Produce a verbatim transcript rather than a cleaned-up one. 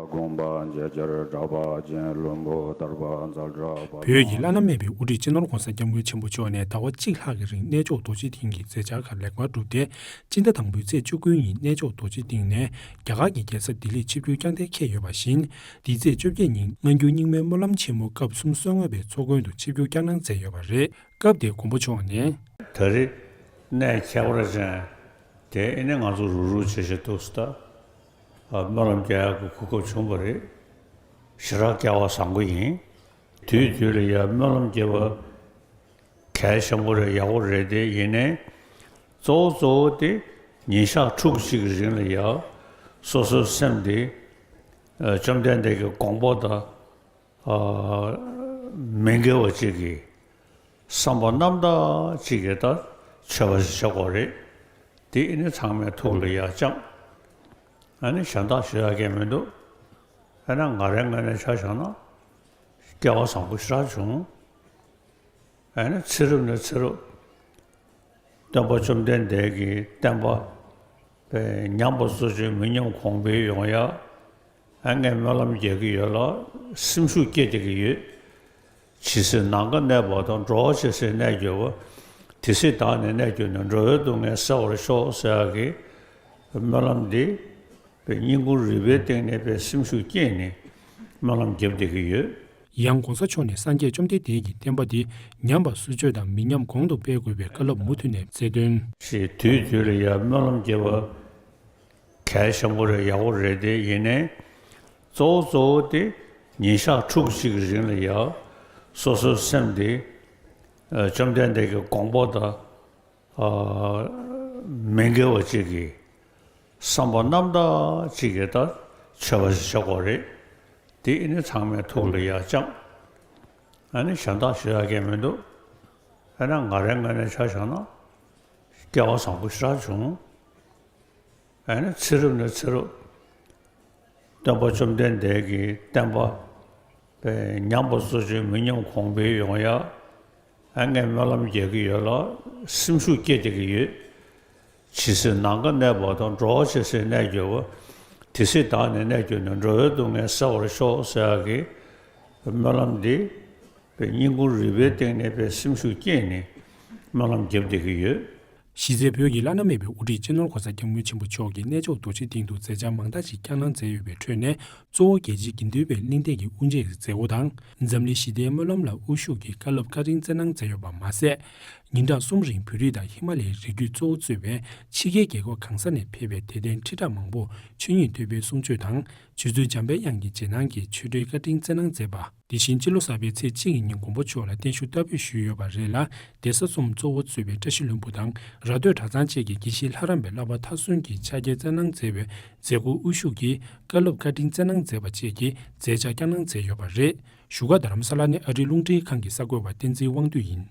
དགོངས་པ་མཇལ་བྱར་གྲགས་པ་ཅན། བློན་པོ་ཐར་པ་ཛ་དྲག་པ། བོད་ཀྱི་བླ་ན་མེད་པའི་དབུ་ཁྲིད་སྤྱི་ནོར་༧གོང་ས་༧སྐྱབས་མགོན་ཆེན་པོ་མཆོག་ནས་ཟླ་བ་གཅིག་ལྷག་གི་རིང་གནས་མཆོག་རྡོ་རྗེ་གདན་གྱི་མཛད་འཆར་ཁག་ལེགས་པར་གྲུབ་སྟེ། སྤྱི་ཟླ་དང་པོའི་ཚེས་བཅུ་དགུ་ཉིན་གནས་མཆོག་རྡོ་རྗེ་གདན་ནས་རྒྱ་གར་གྱི་རྒྱལ་ས་ལྡི་ལིར་ཆིབས་བསྒྱུར་བསྐྱངས་གཏན་འཁེལ་ཡོད་པ་བཞིན། འདིའི་ཚེས་བཅོ་བརྒྱད་ཉིན་སྔ་འགྱུར་རྙིང་མའི་སྨོན་ལམ་ཆེན་མོ་སྐབས་སུམ་ཅུ་སོ་ལྔ་པའི་ཚོགས་མགོན་དུ་ཆིབས་བསྒྱུར་བསྐྱངས་གནང་མཛད་ཡོད་པ་རེད། སྐབས་དེར་མགོན་པོ་མཆོག་ནས། ད་རེས་གནས་ཁྱད་པར་ཅན་དེ་ཨེ་ནི་ང་ཚོ་རུག་རུག་བྱེད་བྱེད་འདུག་སེ་ད། ཨ། སྨོན་ལམ་རྒྱག་ཡག་གི་གོ་སྐབས་བྱུང་བ་རེད། ཞེ་དྲག་སྐལ་བ་བཟང་པོ་ཡིན། དུས་དུས་ལ་ཡ་སྨོན་ལམ་རྒྱབ་པ་གལ་ཆེན་པོ་རེད། ཡག་པོ་རེད། དེ་ཡིན་ནའི་གཙོ་བོ་གཙོ་བོ་དེ་ཉིན་ཞག་ཕྲུགས་གཅིག་གི་རིང་ལ་ཡ་སོ་སོའི་སེམས་དེ་ཨ་བཅོམ་ལྡན་འདས་ཀྱི་དགོངས་པ་དང་། ཨ། མི་འགལ་བ་ཅིག་གི་བསམ་པ་རྣམ་དག་ཅིག་གི་ད་མཆོད་པ་ཞིག་བྱེད་དགོས་རེད། དེ་ཨེ་ནི་ཚང་མའི་ཐུགས་ལ་ཡ་བཅངས། ཨ་ནི་གཞན་དག་ཞུ་ཡག་གང་མི་འདུག་ཨ་ནི་ང་རའི་ངོས་ནས་ཆ་བཞག་ན་སྐལ་བ་བཟང་པོ་ཞེ་དྲག་བྱུང་། ཨ་ནི་ཚེ་རབས་ནས་ཚེ་རབས་སྟོན་པ་བཅོམ་ལྡན་འདས་ཀྱི་བསྟན་པ་པའི་ཉམས་པ་སོར་ཆུད་མི་ཉམས་གོང་འཕེལ་ཡོང་ཡ། ཨ། ངས་སྨོན་ལམ་རྒྱག་གི་ཡོད་ལ་སེམས་ཤུགས་སྐྱེད་བསྡད་ཀྱི་ཡོད། ཇི་སྲིད་ནམ་མཁའ་གནས་པ་དང་། འགྲོ་བ་ཇི་སྲིད་གནས་གྱུར་པ། དེ་སྲིད་བདག་ནི་གནས་གྱུར་ནས། འགྲོ་བའི་སྡུག་བསྔལ་སེལ་བར་ཤོག་ཟེར་ཡག་གི་སྨོན་ལམ་འདི་པའི་སྙིང་ཁུང་རུས་པའི་གཏིང་ནས་པའི་སེམས་ཤུགས་སྐྱེད་ནས་སྨོན་ལམ་རྒྱབ་བསྡད་ཀྱི་ཡོད། ཡང་གོང་ས་མཆོག་ནས་སངས་རྒྱས་བཅོམ་ལྡན་འདས་ཀྱི་བསྟན་པ་འདི་ཉམས་པ་སོར་ཆུད་དང་མི་ཉམས་གོང་དུ་སྤེལ་དགོས་པའི་བཀའ་སློབ་མུ་མཐུད་ནས་སྩལ་དོན། ཞེས་དུས་དུས་ལ་ཡ་སྨོན་ལམ་རྒྱབ་པ་གལ་ཆེན་པོ་རེད། ཡག་པོ་རེད། དེ་ཡིན་ནའི་གཙོ་བོ་གཙོ་བོ་དེ་ཉིན་ཞག་ཕྲུགས་གཅིག་གི་རིང་ལ་ཡ་སོ་སོའི་སེམས་དེ་ཨ་བཅོམ་ལྡན་འདས་ཀྱི་དགོངས་པ་དང་། ཨ། མི་འགལ་བ་ཅིག་གི་བསམ་པ་རྣམ་དག་ཅིག་གི་ད་མཆོད་པ་ཞིག་བྱེད་དགོས་རེད། དེ་ཨེ་ནི་ཚང་མའི་ཐུགས་ལ་ཡ་བཅངས། ཨ་ནི་གཞན་དག་ཞུ་ཡག་གང་མི་འདུག་ཨ་ནི་ང་རའི་ངོས་ནས་ཆ་བཞག་ན་སྐལ་བ་བཟང་པོ་ཞེ་དྲག་བྱུང་། ཨ་ནི་ཚེ་རབས་ནས་ཚེ་རབས་སྟོན་པ་བཅོམ་ལྡན་འདས་ཀྱི་བསྟན་པ་པའི་ཉམས་པ་སོར་ཆུད་མི་ཉམས་གོང་འཕེལ་ཡོང་ཡ། ཨ། ངས་སྨོན་ལམ་རྒྱག་གི་ཡོད་ལ་སེམས་ཤུགས་སྐྱེད་བསྡད་ཀྱི་ཡོད། ཇི་སྲིད་ནམ་མཁའ་གནས་པ་དང་། འགྲོ་བ་ཇི་སྲིད་གནས་གྱུར་པ། དེ་སྲིད་བདག་ནི་གནས་གྱུར་ནས། འགྲོ་བའི་སྡུག་བསྔལ་སེལ་བར་ཤོག་ཟེར་ཡག་གི་སྨོན་ལམ་འདི་པའི་སྙིང་ཁུང་རུས་པའི་གཏིང་ནས་པའི་སེམས་ཤུགས་སྐྱེད་ནས་སྨོན་ལམ་རྒྱབ་བསྡད་ཀྱི་ཡོད། གཞི་རྩའི་བོད་ཀྱི་བླ་ན་མེད་པའི་དབུ་ཁྲིད་སྤྱི་ནོར་༧གོང་ས་༧སྐྱབས་མགོན་ཆེན་པོ་མཆོག་གིས་གནས་མཆོག་རྡོ་རྗེ་གདན་དུ་མཛད་འཆར་མང་དག་ཅིག་བསྐྱངས་གནང་མཛད་ཡོད་པའི་ཁྲོད་ནས། གཙོ་བོ་རྒྱལ་སྤྱིའི་དགེ་འདུན་པའི་གླེང་སྟེགས་ཀྱི་དབུ་འབྱེད་ཀྱི་མཛད་སྒོ་དང་། འཛམ་གླིང་ཞི་བདེའི་སྨོན་ལམ་ལ་དབུ་བཞུགས་ཀྱིས་བཀའ་སློབ་བཀའ་དྲིན་སྩལ་གནང་མཛད་ཡོད་པ་མ་ཟད། ཉིན་གྲངས་གསུམ་རིང་བོད་རིགས་དང་ཧི་མ་ལ་ཡའི་རི་རྒྱུད་གཙོ་བོ་གཙོས་པའི་ཕྱི་རྒྱལ་རྒྱལ་ཁབ་གང་ས་ནས་ཕེབས་པའི་དད་ལྡན་ཁྲི་ཕྲག་མང་པོར་ཆོས་ཉིད་ཐོས་པའི་གསུང་ཆོས་དང་། རྗེ་བཙུན་འཇམ་དཔལ་དབྱངས་ཀྱི་རྗེས་གནང་གི་ཆོས་འབྲེལ་བཀའ་དྲིན་སྩལ་གནང་མཛད་པ། དེ་བཞིན་སྤྱི་ལོ་གསར་པའི་ཚེས་གཅིག་གི་ཉིན་མགོན་པོ་མཆོག་ལ་བརྟན་བཞུགས་བསྟར་འབུལ་ཞུས་ཡོད་པ་རེད་ལ། གདན་ས་གསུམ་གཙོ་བོ་གཙོས་པའི་བཀྲ་ཤིས་ལྷུན་པོ་དང་ར་སྟོད་གྲྭ་ཚང་བཅས་ཀྱི་དགེ་བཤེས་ལྷ་རམས་པའི་བསླབ་པ་མཐར་སོན་གྱིས་ཕྱག་འཁྱེར་སྩལ་གནང་མཛད་པའི་མཛད་སྒོར་དབུ་བཞུགས་ཀྱིས་བཀའ་སློབ་བཀའ་དྲིན་སྩལ་གནང་མཛད་པ་བཅས་ཀྱི་མཛད་འཆར་བསྐྱངས་གནང་མཛད་ཡོད་པ་རེད། བཞུགས་སྒར་རྡ་རམ་ས་ལ་ནས་ཨ་རིའི་རླུང་འཕྲིན་ཁང་གི་གསར་འགོད་པ་བསྟན་འཛིན་དབང་འདུས་ཡིན།